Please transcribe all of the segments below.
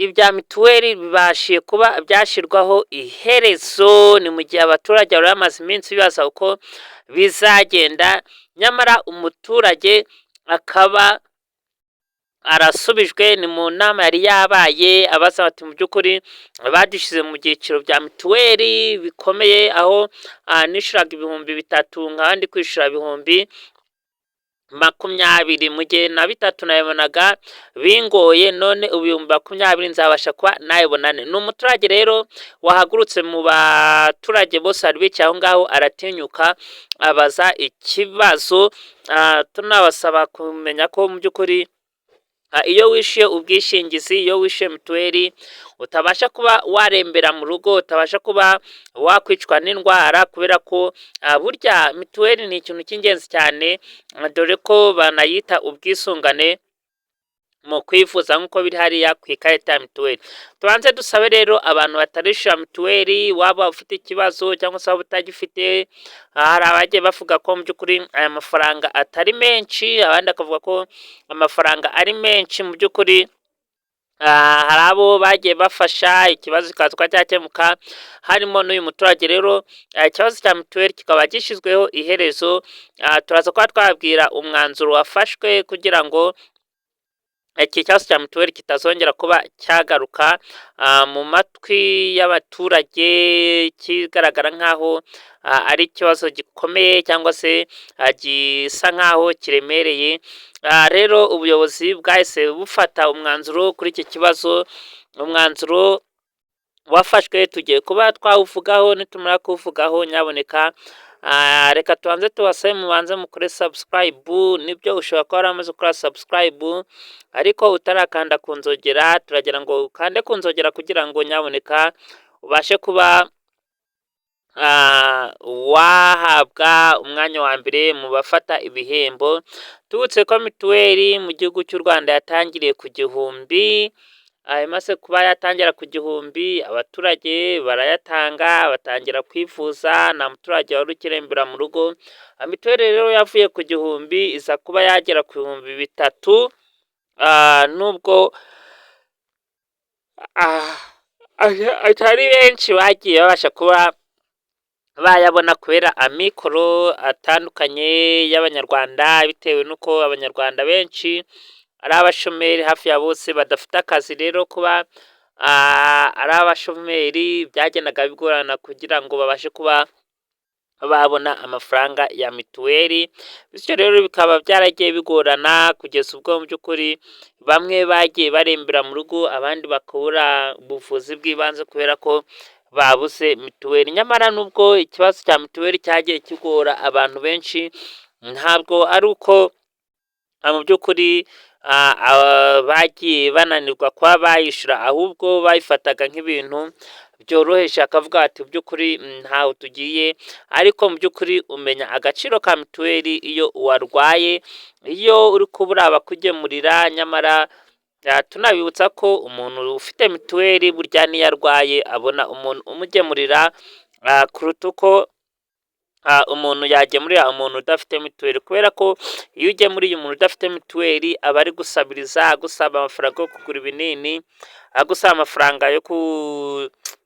Ibya mituweli bibashiye kuba byashyirwaho iherezo. Ni mu gihe abaturage bari bamaze iminsi bibaza uko bizagenda, nyamara umuturage akaba arasubijwe. Ni mu nama yari yabaye abaza bati: "Mu by'ukuri badushyize mu byiciro bya mituweli bikomeye, aho nishyuraga 3000 nkaba ndi kwishyura 20,000, mu gihe na bitatu nabibonaga bingoye, none 20,000 nzabasha kuba nayibona nte?" Ni umuturage rero wahagurutse mu baturage bose bari bicaye aho ngaho, aratinyuka abaza ikibazo. Tunabasaba kumenya ko mu by'ukuri iyo wishyuye ubwishingizi, iyo wishyuye mituweli, utabasha kuba warembera mu rugo, utabasha kuba wakwicwa n'indwara, kubera ko burya mituweli ni ikintu cy'ingenzi cyane, dore ko banayita ubwisungane mu kwivuza nk'uko biri hariya ku ikarita ya mituweli. Tubanze dusabe rero abantu batarishyura mituweli, waba ufite ikibazo cyangwa se waba utagifite. Hari abagiye bavuga ko mu by'ukuri aya mafaranga atari menshi, abandi bakavuga ko amafaranga ari menshi. Mu by'ukuri hari abo bagiye bafasha, ikibazo kikaza kuba cyakemuka, harimo n'uyu muturage. Rero ikibazo cya mituweli kikaba gishyizweho iherezo. Turaza kuba twababwira umwanzuro wafashwe kugira ngo iki kibazo cya mituweli kitazongera kuba cyagaruka mu matwi y'abaturage, kigaragara nk'aho ari ikibazo gikomeye cyangwa se gisa nk'aho kiremereye. Rero ubuyobozi bwahise bufata umwanzuro kuri iki kibazo. Umwanzuro wafashwe tugiye kuba twawuvugaho. Nitumara kuwuvugaho, nyaboneka reka tubanze tubasabe mubanze mukore subscribe. Nibyo, ushobora kuba waramaze gukora subscribe ariko utarakanda ku nzogera. Turagira ngo ukande ku nzogera kugira ngo nyaboneka ubashe kuba wahabwa umwanya wa mbere mu bafata ibihembo. Tubutse ko mituweli mu gihugu cy'u Rwanda yatangiriye ku 1000. Imaze kuba yatangira ku 1000, abaturage barayatanga, batangira kwivuza, nta muturage wari ukirembera mu rugo. Mituweli rero yavuye ku 1000 iza kuba yagera ku 3000, nubwo atari benshi bagiye babasha kuba bayabona kubera amikoro atandukanye y'Abanyarwanda, bitewe n'uko Abanyarwanda benshi ari abashomeri, hafi ya bose badafite akazi. Rero kuba ari abashomeri byagendaga bigorana kugira ngo babashe kuba babona amafaranga ya mituweli, bityo rero bikaba byaragiye bigorana kugeza ubwo mu by'ukuri bamwe bagiye barembera mu rugo, abandi bakabura ubuvuzi bw'ibanze kubera ko babuze mituweli. Nyamara nubwo ikibazo cya mituweli cyagiye kigora abantu benshi, ntabwo ari uko mu by'ukuri bagiye bananirwa kuba bayishyura, ahubwo bayifataga nk'ibintu byoroheje, akavuga ati: "By'ukuri ntaho tugiye." Ariko mu by'ukuri umenya agaciro ka mituweli iyo warwaye, iyo uri kubura abakugemurira. Nyamara tunabibutsa ko umuntu ufite mituweli burya n'iyo arwaye abona umuntu umugemurira kuruta uko umuntu yagemurira umuntu udafite mituweli, kubera ko iyo ugemuriye umuntu udafite mituweli aba ari gusabiriza, agusaba amafaranga yo kugura ibinini, agusaba amafaranga yo ku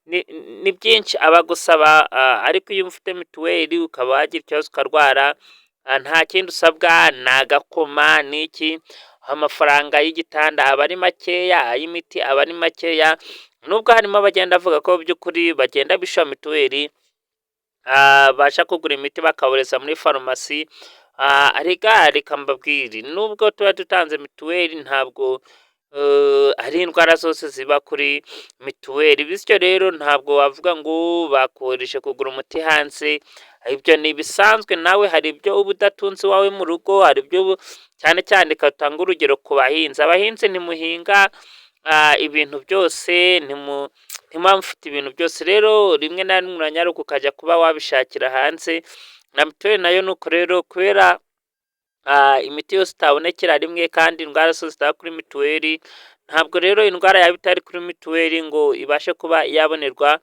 ni byinshi aba agusaba. Ariko iyo ufite mituweli ukaba wagira ikibazo ukarwara, nta kindi usabwa, ni agakoma n'iki. Amafaranga y'igitanda aba ari makeya, ay'imiti aba ari makeya, nubwo harimo abagenda bavuga ko by'ukuri bagenda bishyura mituweli babasha kugura imiti bakabohereza muri farumasi. Arega reka mbabwire, nubwo tuba dutanze mituweli, ntabwo ari indwara zose ziba kuri mituweli, bityo rero ntabwo wavuga ngo bakohereje kugura umuti hanze. Ibyo ni ibisanzwe, nawe hari ibyo uba udatunze iwawe mu rugo, hari ibyo, cyane cyane reka dutange urugero ku bahinzi. Abahinzi ntimuhinga ibintu byose, ntimuba mufite ibintu byose, rero rimwe na rimwe uranyaruka ukajya kuba wabishakira hanze. Na mituweli nayo ni uko rero, kubera imiti yose itabonekera rimwe kandi indwara zose zitaba kuri mituweli, ntabwo rero indwara yaba itari kuri mituweli ngo ibashe kuba yabonerwa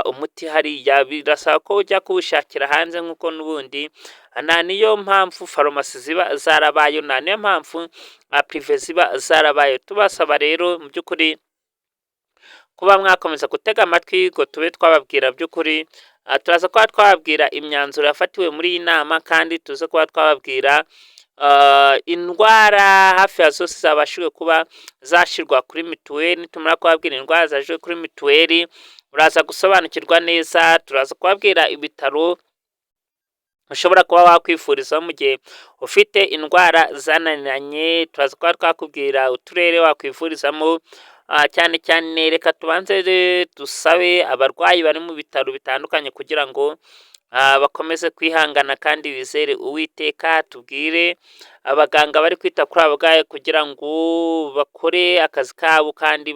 umuti hariya, birasaba ko ujya kuwushakira hanze nk'uko n'ubundi. Nta niyo mpamvu farumasi ziba zarabaye, nta niyo mpamvu privé ziba zarabaye. Tubasaba rero mu by'ukuri Kuba mwakomeza gutega amatwi ngo tube twababwira by'ukuri. Turaza kuba twababwira imyanzuro yafatiwe muri iyi nama, kandi tuze kuba twababwira indwara hafi ya zose zabashijwe kuba zashyirwa kuri mituweli. Nitumara kubabwira indwara zashyizwe kuri mituweli, uraza gusobanukirwa neza. Turaza kubabwira ibitaro ushobora kuba wakwifurizaho mu gihe ufite indwara zananiranye. Turaza kuba twakubwira uturere wakwivurizamo. Cyane cyane reka tubanze dusabe abarwayi bari mu bitaro bitandukanye kugira ngo bakomeze kwihangana kandi bizere Uwiteka. Tubwire abaganga bari kwita kuri abo barwayi kugira ngo bakore akazi kabo kandi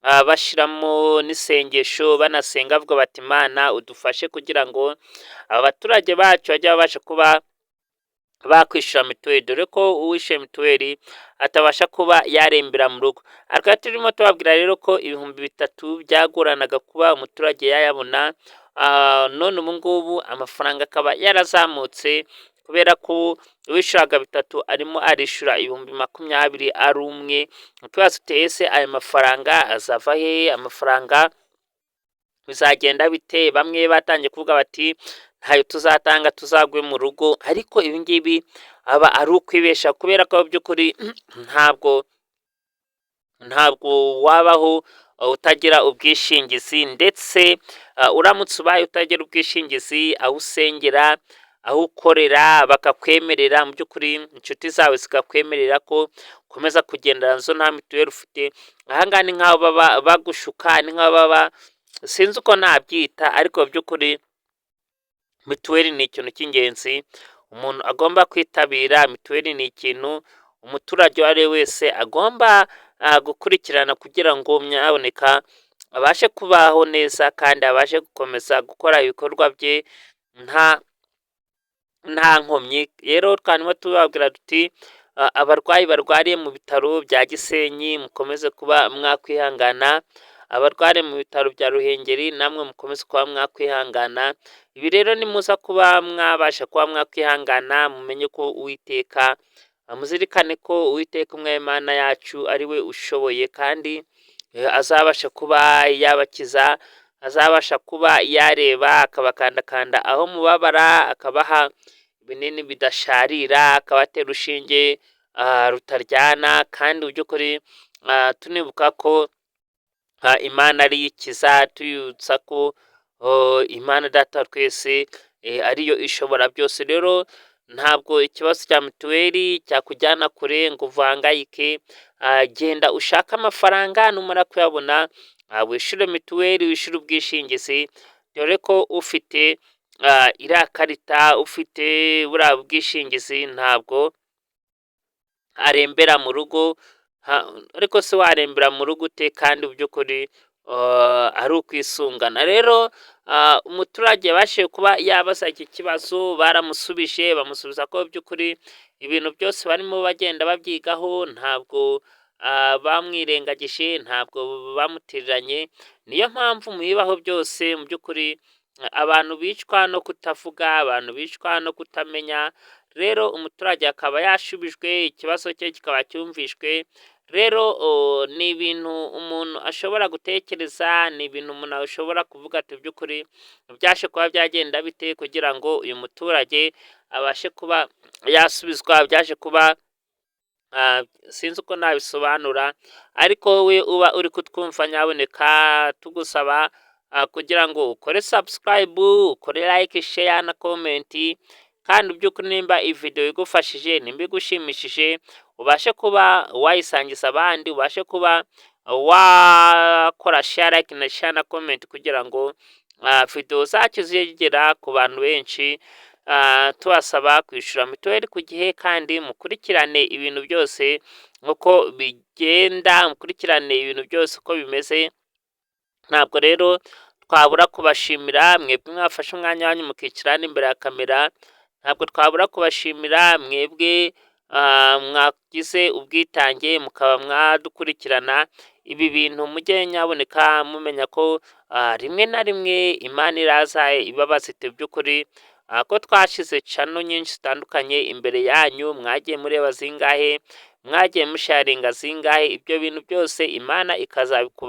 bashyiramo n'isengesho, banasenga bavuga bati: "Imana udufashe kugira ngo aba baturage bacu bajye babasha kuba bakwishyura mituweli", dore ko uwishyuye mituweli atabasha kuba yarembera mu rugo. Twari turimo tubabwira rero ko 3000 byagoranaga kuba umuturage yayabona, none ubu ngubu amafaranga akaba yarazamutse kubera ko uwishyuraga 3000 arimo arishyura 20,000 ari umwe. Ukibaza uti: "Ese aya mafaranga azava hehe? Amafaranga bizagenda bite?" Bamwe batangiye kuvuga bati: "Ntayo tuzatanga, tuzagwe mu rugo", ariko ibi ngibi aba ari ukwibesha, kubera ko by'ukuri ntabwo wabaho utagira ubwishingizi. Ndetse uramutse ubaye utagira ubwishingizi, aho usengera, aho ukorera bakakwemerera, mu by'ukuri inshuti zawe zikakwemerera ko ukomeza kugendana nazo nta mituweli ufite, aha ngaha ni nk'aho baba bagushuka, ni nk'aho baba, sinzi uko nabyita, ariko mu by'ukuri mituweli ni ikintu cy'ingenzi umuntu agomba kwitabira. Mituweli ni ikintu umuturage uwo ari we wese agomba gukurikirana kugira ngo nyabuneka abashe kubaho neza kandi abashe gukomeza gukora ibikorwa bye nta nkomyi. Rero twarimo tubabwira tuti: "Abarwayi barwariye mu bitaro bya Gisenyi mukomeze kuba mwakwihangana, abarwariye mu bitaro bya Ruhengeri namwe mukomeze kuba mwakwihangana." Ibi rero nimuza kuba mwabasha kuba mwakwihangana, mumenye ko Uwiteka, muzirikane ko Uwiteka Umwami Imana yacu ari we ushoboye kandi azabasha kuba yabakiza, azabasha kuba yareba akabakandakanda aho mubabara, akabaha ibinini bidasharira, akabatera urushinge rutaryana. Kandi mu by'ukuri tunibuka ko Imana ariyo ikiza, tuyibutsa ko Imana Data wa twese ariyo ishobora byose. Rero ntabwo ikibazo cya mituweli cyakujyana kure ngo uhangayike. Genda ushake amafaranga, numara kuyabona wishyure mituweli, wishyure ubwishingizi, dore ko ufite iriya karita, ufite buriya bwishingizi ntabwo arembera mu rugo. Ariko se warembera mu rugo ute kandi mu by'ukuri ari ukwisungana? Rero umuturage yabashije kuba yabaza iki kibazo, baramusubije, bamusubiza ko by'ukuri ibintu byose barimo bagenda babyigaho, ntabwo bamwirengagije, ntabwo bamutereranye. Niyo mpamvu mu bibaho byose, mu by'ukuri abantu bicwa no kutavuga, abantu bicwa no kutamenya. Rero umuturage akaba yashubijwe, ikibazo cye kikaba cyumvishwe. Rero ni ibintu umuntu ashobora gutekereza, ni ibintu umuntu ashobora kuvuga ati: "By'ukuri byaje kuba byagenda bite kugira ngo uyu muturage abashe kuba yasubizwa?" Byaje kuba, sinzi uko nabisobanura, ariko wowe uba uri kutwumva, nyabuneka tugusaba kugira ngo ukore subscribe, ukore like, share na comment. Kandi by'ukuri nimba iyi video igufashije, nimba igushimishije, ubashe kuba wayisangiza abandi, ubashe kuba wakora share, like na share na comment, kugira ngo video zacu zigera ku bantu benshi. Tubasaba kwishyura mituweli ku gihe kandi mukurikirane ibintu byose uko bigenda, mukurikirane ibintu byose uko bimeze. Ntabwo rero twabura kubashimira mwebwe mwafashe umwanya wanyu mukicara hano imbere ya kamera, ntabwo twabura kubashimira mwebwe mwagize ubwitange mukaba mwadukurikirana. Ibi bintu mujye nyabuneka mumenya ko rimwe na rimwe Imana iraza ibabaza iti: "By'ukuri ko twashyize channel nyinshi zitandukanye imbere yanyu, mwagiye mureba zingahe? Mwagiye musharinga zingahe?" Ibyo bintu byose Imana ikazabikuba.